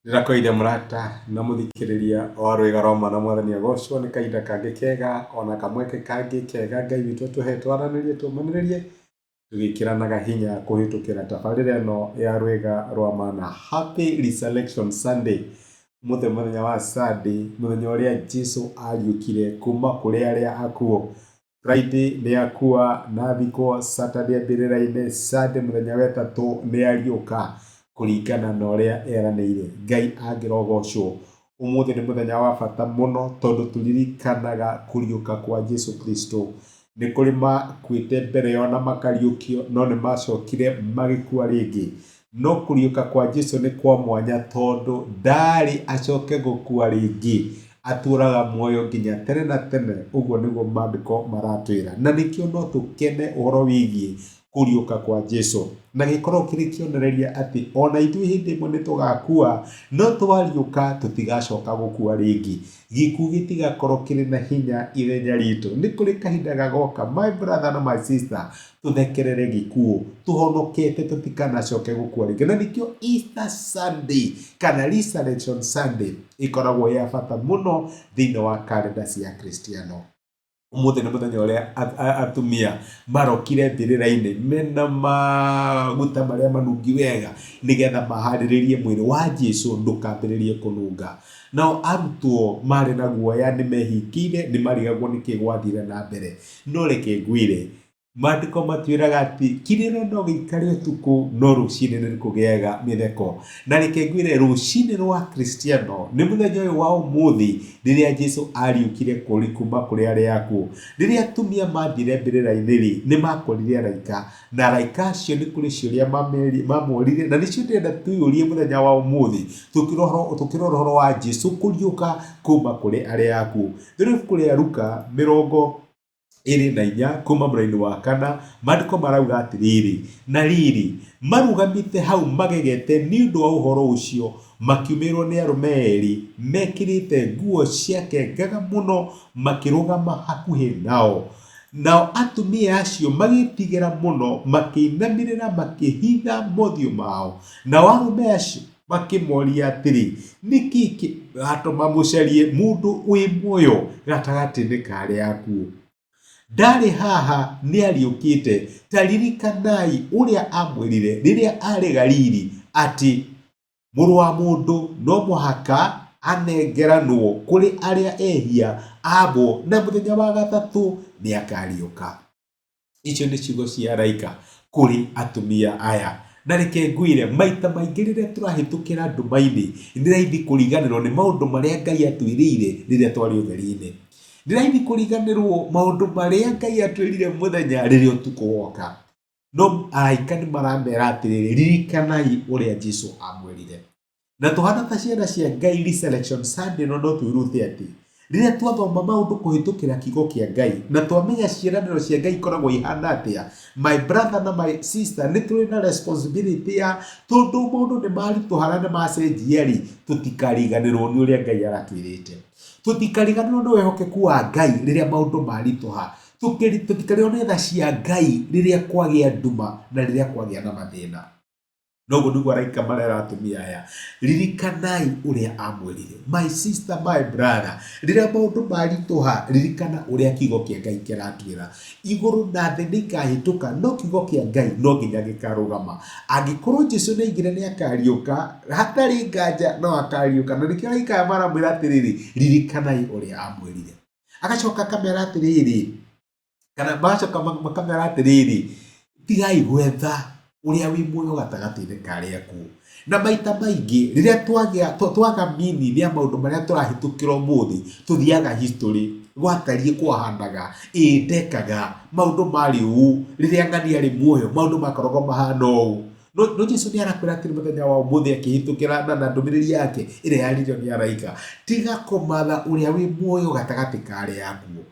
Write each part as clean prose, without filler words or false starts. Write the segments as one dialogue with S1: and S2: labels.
S1: Ndĩrakoire mũrata na mũthikĩrĩria wa Rwĩga rwa Mwana Mwathani agocwo nĩ kahinda kangĩ kega ona kamweke kangĩ kega Ngai witũ atũhe twaranĩrie tũmanĩrĩrie tũgĩkĩranaga hinya kũhĩtũkĩra tabarĩra ĩno ya Rwĩga rwa Mana. Happy Resurrection Sunday. Ũmũthĩ mũthenya wa Sunday, mũthenya ũrĩa Jesu ariũkire kuma kũrĩ arĩa akuũ. Friday nĩ akua na athikwo, Saturday mbĩrĩra-inĩ, Sunday mũthenya wa ĩtatũ nĩ ariũka kũringana na ũrĩa eranĩire. Ngai angĩrogocwo. Ũmũthĩ nĩ mũthenya wa bata mũno tondũ tũririkanaga kũriũka kwa Jesu Kristo. Nĩ kũrĩ makuĩte mbere yao na makariũkio no nĩ macokire magĩkua rĩngĩ. No kũriũka kwa Jesu nĩ kwa mwanya tondũ ndaarĩ acoke gũkua rĩngĩ. Atũũraga muoyo nginya tene na tene, ũguo nĩguo Maandĩko maratwĩra. Na nĩkĩo no tũkene ũhoro wĩgiĩ kũriũka kwa Jesu. Na gĩkoragwo kĩrĩ kĩonereria atĩ o na ithuĩ hĩndĩ ĩmwe nĩ tũgaakua, no twariũka tũtigacoka gũkua rĩngĩ. Gĩkuũ gĩtigakorwo kĩrĩ na hinya ithenya ritũ. Nĩ kũrĩ kahinda gagoka, my brother na my sister, tũthekerere gĩkuũ, tũhonokete tũtikanacoke gũkua rĩngĩ. Na nĩkĩo Easter Sunday kana Resurrection Sunday ĩkoragwo ya bata mũno thĩinĩ wa karenda cia Akristiano. Ũmũthĩ nĩ mũthenya ũrĩa atumia marokire mbĩrĩra-inĩ mena maguta marĩa manungi wega nĩgetha maharĩrĩrie mwĩrĩ wa Jesu ndũkambĩrĩrie kũnunga. Nao arutwo marĩ na guoya nĩ mehingĩire nĩ marigagwo nĩkĩ gwathire na mbere. No reke ngwĩre, Maandĩko matwĩraga atĩ kĩrĩro no gĩikare ũtukũ no rũcinĩ nĩ kũgĩaga mĩtheko. Na reke ngwĩre rũcinĩ rwa Kristiano nĩ mũthenya ũyũ wa ũmũthĩ rĩrĩa Jesu ariũkire kũrĩ kuma kũrĩ arĩa akuũ. Rĩrĩa atumia mathire mbĩrĩra-inĩ rĩ, nĩ makorire araika na araika acio nĩ kũrĩ ciũria mamoririe na nĩcio ndĩrenda twĩyũrie mũthenya wa ũmũthĩ tũkĩrora ũhoro wa Jesu kũriũka kuma kũrĩ arĩa akuũ. Thĩinĩ wa ibuku rĩa Luka mĩrongo 24 kuma mũraini wa kana maandĩko marauga atĩrĩrĩ, na rĩrĩ, marũgamĩte hau magegete nĩ ũndũ wa ũhoro ũcio, makiumĩrwo nĩ arũme erĩ mekĩrĩte nguo ciakengaga mũno makĩrũgama hakuhĩ nao. Nao atumia acio magĩĩtigĩra mũno, makĩinamĩrĩra makĩhitha mothiũ mao. Nao arũme acio makĩmoria atĩrĩ, Nĩ kĩĩ kĩratũma mũcarie mũndũ wĩ muoyo gatagatĩ-inĩ ka arĩa akuũ? Ndarĩ haha, nĩariũkĩte. Ta ririkanai ũrĩa aamwĩrire rĩrĩa aarĩ Galili, atĩ, 'Mũrũ wa Mũndũ no mũhaka anengeranwo kũrĩ arĩa ehia, aambwo, na mũthenya wa gatatũ nĩakariũka. Icio nĩ ciugo cia araika kũrĩ atumia aya. Na reke ngwĩre, maita maingĩ rĩrĩa tũrahĩtũkĩra nduma-inĩ, nĩ raithi kũriganĩrwo nĩ maũndũ marĩa Ngai atwĩrĩire rĩrĩa twarĩ ũtheri-inĩ. Nĩ raithi kũriganĩrwo maũndũ marĩa Ngai atwĩrire mũthenya rĩrĩa ũtukũ woka. No araika nĩ maramera atĩrĩrĩ, ririkanai ũrĩa Jesu amwĩrire. Na tũhana ta ciana cia Ngai Resurrection Sunday no no twĩrute atĩ rĩrĩa twathoma maũndũ kũhĩtũkĩra kiugo kĩa Ngai na twamenya ciĩranĩro cia Ngai ikoragwo ihana atĩa, my brother na my sister, nĩ tũrĩ na responsibility ya tondũ maũndũ nĩ maritũha na nĩ macenjia rĩ, tũtikariganĩrwo nĩ ũrĩa Ngai aratwĩrĩte. Tũtikariganĩrwo nĩ wĩhokeku wa Ngai rĩrĩa maũndũ maritũha. Tũtikariganĩrwo nĩ tha cia Ngai rĩrĩa kwagĩa nduma na rĩrĩa kwagĩa na mathĩna. Noguo nĩguo araika marera atumia aya, ririkanai ũrĩa amwĩrire. My sister, my brother, rĩrĩa maũndũ maritũha, ririkana ũrĩa kiugo kĩa Ngai kĩratwĩra. Igũrũ na thĩ nĩ ikahĩtũka, no kiugo kĩa Ngai no nginya gĩkarũgama. Angĩkorwo Jesu nĩ aigire nĩ akariũka, hatarĩ nganja no akariũka. Na nĩkĩo araika aya maramwĩra atĩrĩrĩ, ririkanai ũrĩa amwĩrire. Agacoka akamera atĩrĩrĩ, kana magacoka makamera atĩrĩrĩ, tigai gwetha ũrĩa wĩ muoyo gatagatĩ-inĩ ka arĩa akuũ. Na maita maingĩ rĩrĩa twagĩa twaga meaning ya maũndũ marĩa tũrahĩtũkĩra ũmũthĩ, tũthiaga history, gwatariĩ kwahanaga, ĩĩ ndekaga, maũndũ marĩ ũũ, rĩrĩa ng'ania arĩ muoyo maũndũ makoragwo mahana ũũ. No, no Jesu nĩ arakwĩra atĩrĩ mũthenya wa ũmũthĩ akĩhĩtũkĩra na ndũmĩrĩri yake ĩrĩa yaririo nĩ araika, tiga kũmatha ũrĩa wĩ muoyo gatagatĩ ka arĩa akuũ.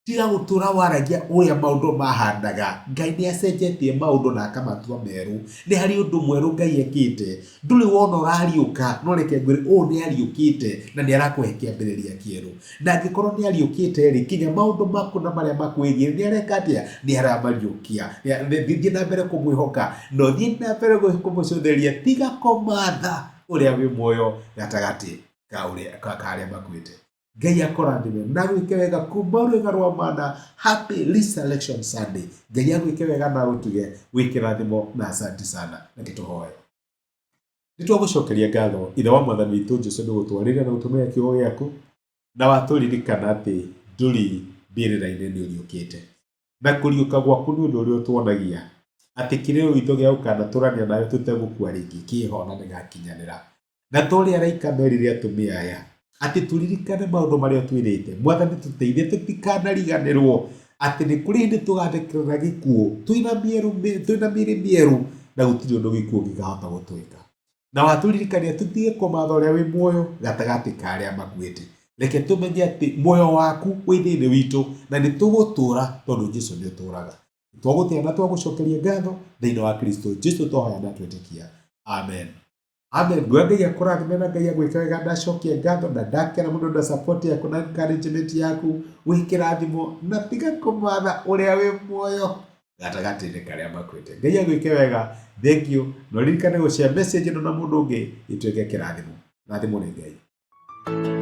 S1: Tiga gũtũra waragia ũrĩa maũndũ mahanaga. Ngai nĩ acenjetie maũndũ na akamatua merũ. Nĩ harĩ ũndũ mwerũ Ngai ekĩte. Ndũrĩ wona ũrariũka, no reke ngwĩre ũũ nĩ ariũkĩte na nĩ arakũhe kĩambĩrĩria kĩerũ. Na angĩkorwo nĩ ariũkĩte rĩ, kinya maũndũ maku na marĩa makwĩgiĩ nĩ areka atĩa? Nĩ aramariũkia. Thiĩ na mbere kũmwĩhoka na ũthiĩ na mbere kũmũcũthĩrĩria. Tiga kũmatha. Ũrĩa wĩ muoyo gatagatĩ ka ũrĩa ka arĩa makuĩte. Ngai akũrathime na agwĩke wega kuma rwĩga rwa mana. Happy Resurrection Sunday. Ngai agwĩke wega na agũtuge wĩ kĩrathimo, na asanti sana. Reke tũhoe. Nĩ twagũcokeria ngatho, Ithe wa Mwathani witũ Jesu, nĩ gũtwarĩria na gũtũmĩra kiugo gĩaku, na watũririkana atĩ ndũrĩ mbĩrĩra-inĩ, nĩ ũriũkĩte. Na kũriũka gwaku nĩ ũndũ ũrĩa ũtuonagia atĩ kĩrĩro gitũ gĩa gũkanatũrania nawe tũtegũkua rĩngĩ kĩho na nĩgakinyanĩra. Na ta ũrĩa araika merire atumia aya atĩ tũririkane maũndũ marĩa ũtwĩrĩte, Mwathani tũteithie tũtikanariganĩrwo atĩ nĩ kũrĩ hĩndĩ tũgathekerera gĩkuũ twĩna mĩĩrĩ mĩerũ na gũtirĩ ũndũ gĩkuũ gĩkahota gũtwĩka. Na watũririkania tũtige kũmatha ũrĩa wĩ muoyo gatagatĩ ka arĩa makuĩte. Reke tũmenye atĩ muoyo waku wĩ thĩinĩ witũ na nĩ tũgũtũũra tondũ Jesu nĩ ũtũũraga. Twagũtĩa na twagũcokeria ngatho thĩinĩ wa Kristo Jesu twahoya na twetĩkia. Amen. Amen. Nguoya Ngai akũrathime na Ngai agwĩke wega. Ndacokia ngatho na ndakena mũno na support yaku na encouragement yaku. Wĩ kĩrathimo na tiga kũmatha ũrĩa wĩ muoyo gatagatĩ-inĩ karĩa makuĩte. Ngai agwĩke wega. Thank you. Na ũririkane gũshare message ĩno na mũndũ ũngĩ ituĩke kĩrathimo. Rathimwo nĩ Ngai.